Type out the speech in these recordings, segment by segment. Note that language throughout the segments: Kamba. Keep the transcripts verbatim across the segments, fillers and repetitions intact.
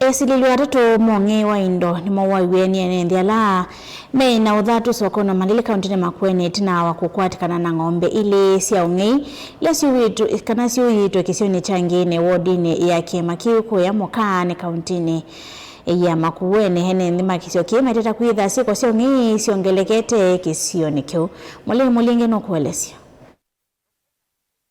Esilĩlw'a atatũ ma ũng'ei wa indo nĩmowaiw'e nĩ ene nthĩ ala me na ũthatu sokonĩ wa Malili kaũntĩnĩ ya Makueni ĩtina wa kũkwatĩkana na ng'ombe ilĩ sya ũng'ei ila syũĩtwe, kana syũĩtwe kĩsionĩ kya Ngĩĩnĩ wodinĩ ya kĩĩma kĩu kũya Mũkaanĩ kaũntĩnĩ ya Makueni. Ene nthĩ ma kĩsio kĩĩ meteta kwĩtha syĩko sya ũng'ei syongelekete kĩsionĩ kĩu. Mũlei Mũlingi nũkũelesya.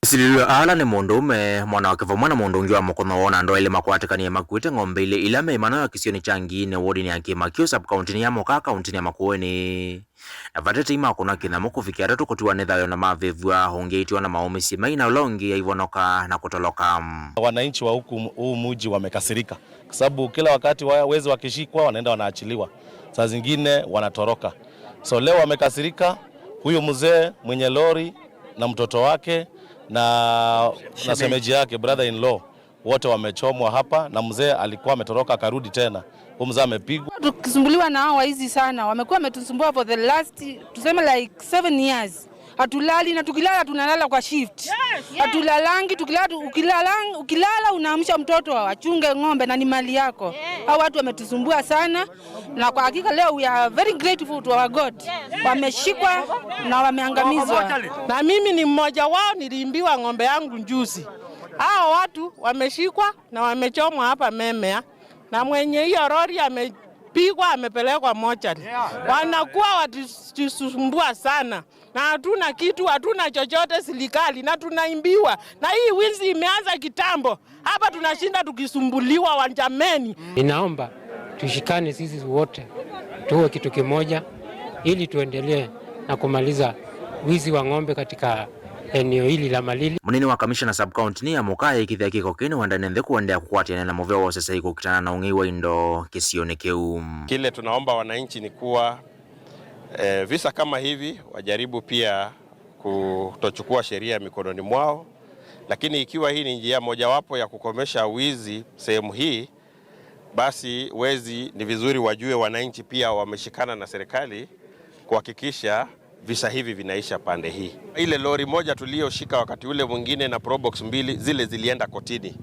Esilĩlw'a ala nĩ mũndũũme, mwanake vamwe na mũndũ ũngĩ wa mũkono woo na andũ elĩ makwatĩkanie makuĩte ng'ombe ilĩ ila me imanoya kĩsionĩ kya Ngĩĩnĩ wodinĩ ya kĩĩma kĩu sub-kaũntĩnĩ ya Mũkaa kaũntĩnĩ ya Makueni. Na vatetei makũna kĩnyamũ kũvikĩa atatũ kũtiwa nĩ thayũ na mavĩvw'a, ũngĩ aitiwa na maũmĩsye mai na ũla ũngĩ aivonoka na kũtoloka. Wananchi wa huku, huu mji wamekasirika kwa sababu kila wakati wa-, wezi wakishikwa wanaenda wanaachiliwa, saa zingine wanatoroka. So leo wamekasirika, huyu mzee mwenye lori na mtoto wake na, na shemeji yake, brother in law, wote wamechomwa hapa, na mzee alikuwa ametoroka akarudi tena. Huyu mzee amepigwa. Tukisumbuliwa na hao waizi sana, wamekuwa wametusumbua for the last, tuseme, like, seven years. Hatulali, na tukilala tunalala kwa shift. Hatulalangi, tukilala, ukilala, ukilala unaamsha mtoto wachunge ng'ombe na ni mali yako. Hao watu wametusumbua sana. Na kwa hakika leo we are very grateful to our God. Wameshikwa na wameangamizwa. Na mimi ni mmoja wao, niliibiwa ng'ombe yangu juzi. Hao watu wameshikwa na wamechomwa hapa Memea, na mwenye hiyo lori amepigwa, amepelekwa mochari. Wanakuwa wakitusumbua sana, na hatuna kitu, hatuna chochote serikali, na tunaibiwa. Na hii wizi imeanza kitambo. Hapa tunashinda tukisumbuliwa, wa jameni. Ninaomba tushikane sisi wote, tuwe kitu kimoja, ili tuendelee na kumaliza wizi wa ng'ombe katika eneo hili la Malili. Mũnini wa kamishana sub-kaũntĩnĩ ya Mũkaa aikĩthya kĩko kĩĩ nĩwendete nthĩ kũendeea kũkwatĩana na mũvea wa ũseseĩ kũkitana na ũng'ei wa indo kĩsionĩ kĩu. Kile tunaomba wananchi ni kuwa, eh, visa kama hivi wajaribu pia kutochukua sheria mikononi mwao, lakini ikiwa hii ni njia mojawapo ya kukomesha wizi sehemu hii, basi wezi ni vizuri wajue wananchi pia wameshikana na serikali kuhakikisha visa hivi vinaisha pande hii. Ile lori moja tuliyoshika wakati ule mwingine na probox mbili, zile zilienda kotini.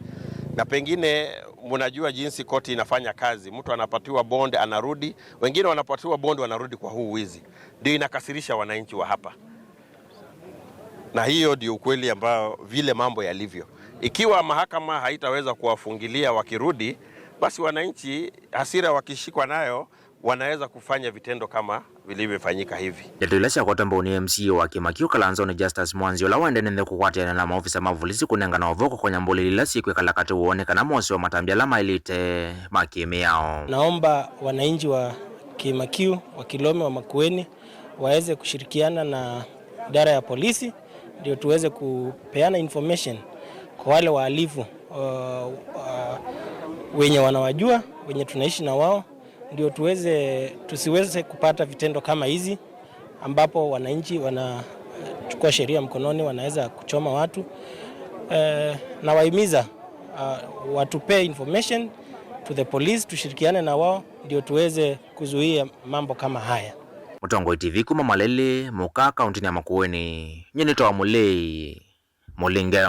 Na pengine mnajua jinsi koti inafanya kazi. Mtu anapatiwa bond, anarudi. Wengine wanapatiwa bond, wanarudi kwa huu wizi. Ndio inakasirisha wananchi wa hapa. Na hiyo ndio ukweli ambao vile mambo yalivyo. Ikiwa mahakama haitaweza kuwafungilia wakirudi, basi wananchi, hasira wakishikwa nayo, wanaweza kufanya vitendo kama vilivyofanyika hivi. Ndeto ila syakwata mbau nĩ M C A wa kĩĩma kĩu Kalanzoni Justus Mwanzi, ũla wendete nthĩ kũkwatĩana na maofisa ma volisi kũnengana ũvoo kũkonya mbũlĩli ila syĩkwĩkala katĩ woo nĩ kana moseo matambya ala maĩlĩte ma kĩmĩao. Naomba wananchi wa kĩĩma kĩu wa Kĩlome wa Makueni waweze kushirikiana na idara ya polisi, ndio tuweze kupeana information kwa wale wahalifu, uh, uh, wenye wanawajua, wenye tunaishi na wao, ndio tuweze, tusiweze kupata vitendo kama hizi, ambapo wananchi wanachukua sheria mkononi, wanaweza kuchoma watu. Eh, nawahimiza, uh, watupee information to the police, tushirikiane na wao, ndio tuweze kuzuia mambo kama haya. Mũtongoi T V kuma Malili, Mũkaa, kaũntĩnĩ ya Makueni. Nyie nĩtawa Mũlei Mũlinge.